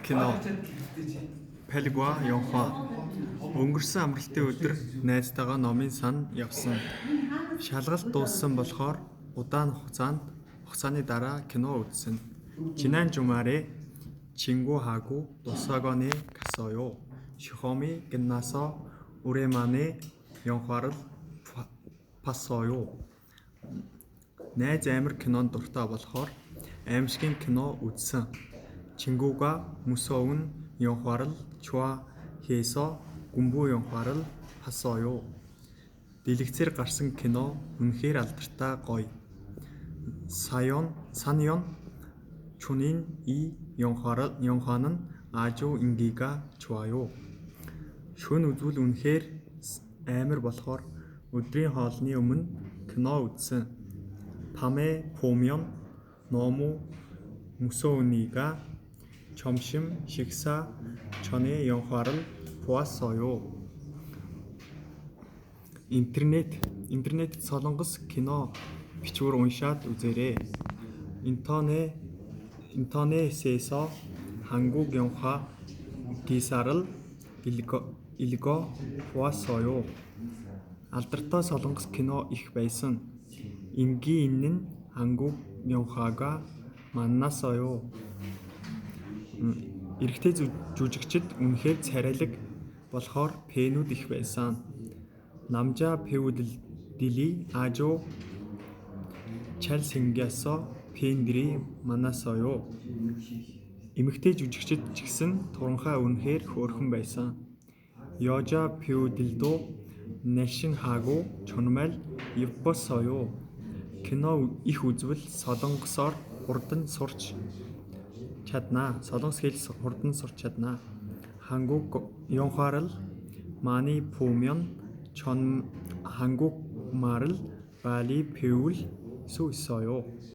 Кино 팔과 영화. Өнгөрсөн амралтын өдөр найзтайгаа номын санд явсан. Шалгалт дууссан болохоор удаан хугацааны дараа кино үзсэн. 지난 주말에 친구하고 도서관에 갔어요. 시험이 끝나서 오랜만에 영화를 봤어요. Найз амар кинонд дуртай болохоор аймшгийн кино үзсэн. 친구가 무서운 영화를 좋아해서 공포 영화를 봤어요. Дэлгэцээр гарсан кино үнэхээр алдартай гоё. 4년 전인 이 영화는 아주 인기가 좋아요. Шөнө үзвэл үнэхээр амар болохоор өдрийн хоолны өмнө кино үзсэн. 밤에 보면 너무 무서우니까 점심 식사 전에 영화를 보았어요. Интернет солонгос кино бичвэр уншаад үзээрэй. 인터넷에서 한국 영화 기사를 읽어 보았어요. Алдартай солонгос кино их байсан. 인기 있는 한국 영화가 많았어요. Эрэгтэй жүжигчид үнэхээр царайлаг болохоор фэнүүд их байсан. 남자 배우들이 아주 잘생겨서 팬들이 많았어요. Эмэгтэй жүжигчид ч гэсэн туранхай үнэхээр хөөрхөн байсан. 여자 배우들도 날씬하고 정말 예뻤어요. Кино их үзвэл солонгосоор хурдан сурч чадна аа. Солонгос хэл хурдан сурч чадна аа. 한국 영화를 많이 보면 전 한국말을 빨리 배울 수 있어요.